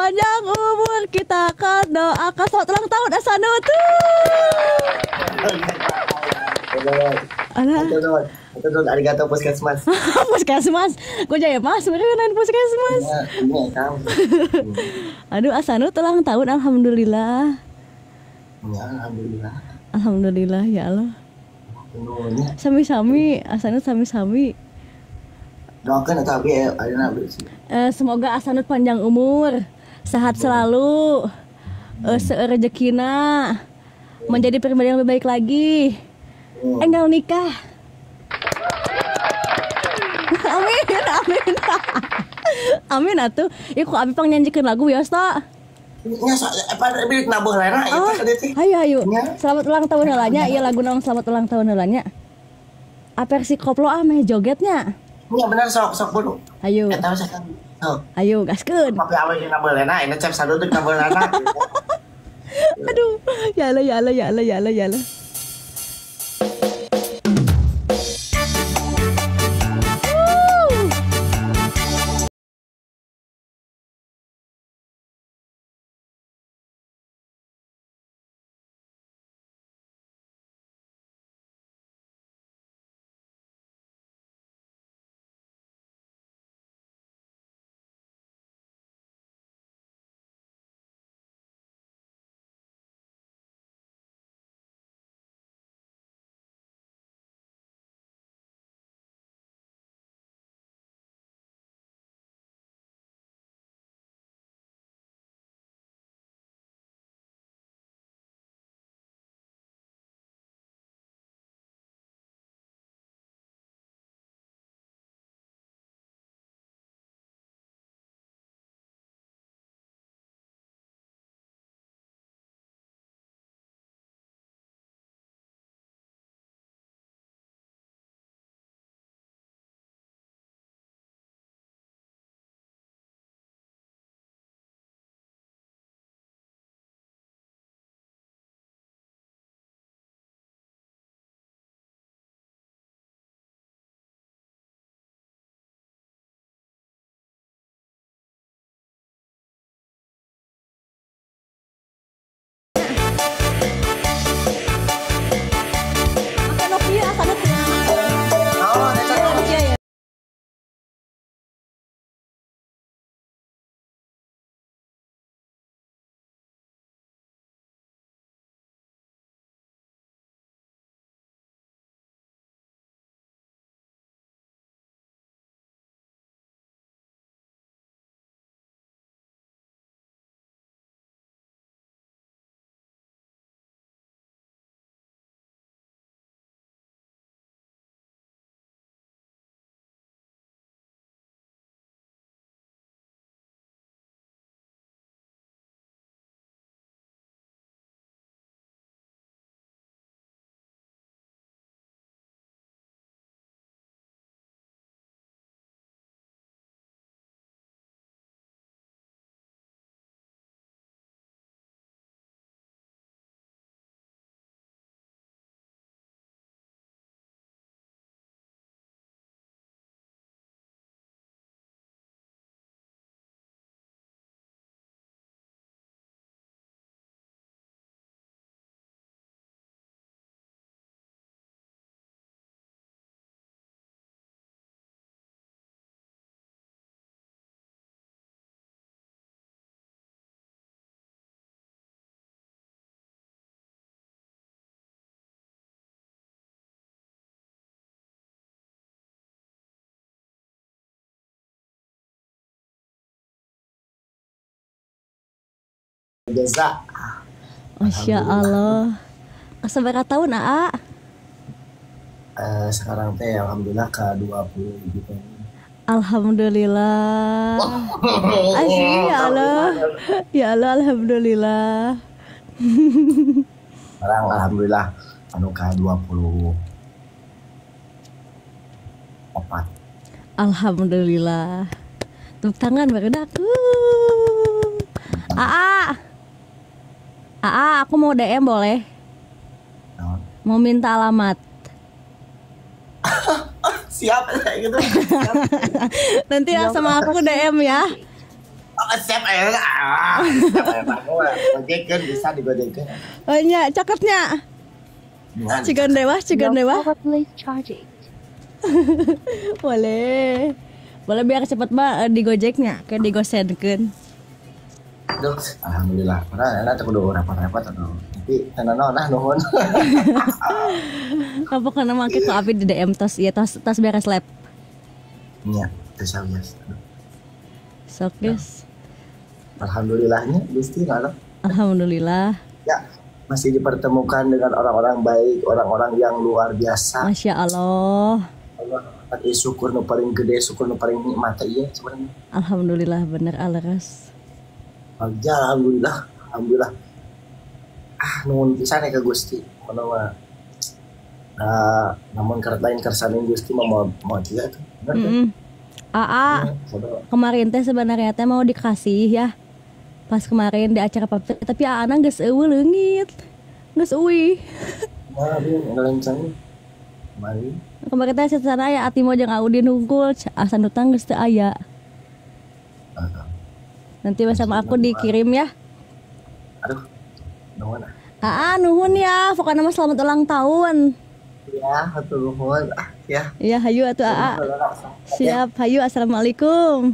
Panjang umur kita akan doakan. Selamat ulang tahun Asanut. Alah. Betul, arigato puskesmas. Puskesmas. Kok jaya mas, mereka naik puskesmas. Iya, Aduh, Asanut ulang tahun, alhamdulillah. Ya, alhamdulillah. Alhamdulillah ya Allah. Sami-sami, Asanut sami-sami. Doakan atau abi ya, semoga Asanut panjang umur, sehat selalu, serejekina, menjadi pribadi yang lebih baik lagi. Enggal nikah. Amin, amin. Amin atuh. Ieu ku abi pangnyanjikeun lagu ya, Sta. Nya apa abi nabuh lena ieu teh. Ayo ayo. Selamat ulang tahun heula nya. Ieu lagu naon selamat ulang tahun heula nya. Apersi koplo ah meh jogetnya. Nya bener sok sok buru. Ayo. Eta sok. Ayo gaskeun. Tapi awe nabuh lena, ini cep saduduk nabuh lena. Aduh, ya Allah ya Allah ya Allah ya Allah ya Allah. Jasa. Masya Allah. Seberapa tahun, Aa? Sekarang teh alhamdulillah ke 20 gitu. Alhamdulillah. Asli ya Allah. Ya Allah, alhamdulillah. Sekarang alhamdulillah anu ke 24. Alhamdulillah. Tepuk tangan baru aku. Aa. Aa, aku mau DM boleh? Mau minta alamat. Siap kayak gitu. Siap. Nanti ya sama aku DM ya. Oh, siap ayeuna. Ah, siap ayeuna. Gojekeun bisa digojekeun. Oh nya, cakepnya. Ngan. Cigan dewa, cigan Your dewa. power please charging. Boleh. Boleh biar cepet mah di Gojeknya, kayak digosenkeun. Aduh, alhamdulillah. Karena enak tuh kudu repot-repot aduh. Tapi tenan nah nuhun. Apa karena make ku abi di DM tos ieu tos tos beres lab. Nya, teu sawios. Aduh. Sok guys. Alhamdulillahnya Gusti lah. Alhamdulillah. Ya, masih dipertemukan dengan orang-orang baik, orang-orang yang luar biasa. Masya Allah. Allah, tapi syukur nu paling gede, syukur nu paling nikmat iya sebenarnya. Alhamdulillah bener aleres. Ya, alhamdulillah, alhamdulillah. Ah, nuhun pisan ya ke Gusti. Mana mah. Nah, namun lain kersaning Gusti mah mau mau dia tuh. Bener tuh. AA, Ya, saudara. Kemarin teh sebenarnya teh mau dikasih ya. Pas kemarin di acara pap tapi AA na geus eueuh leungit. Geus euih. Nah, dia ngelencang. Kemarin. Kemarin teh sana aya Atimo jeung Audin hungkul, asa nutang geus teu aya. Ah, Nanti sama aku dikirim ya. Aduh, nuhun ah. AA nuhun ya, pokoknya mah selamat ulang tahun. Ya, hatur nuhun. Ah, ya. Iya, hayu atuh AA. Siap, hayu, assalamualaikum.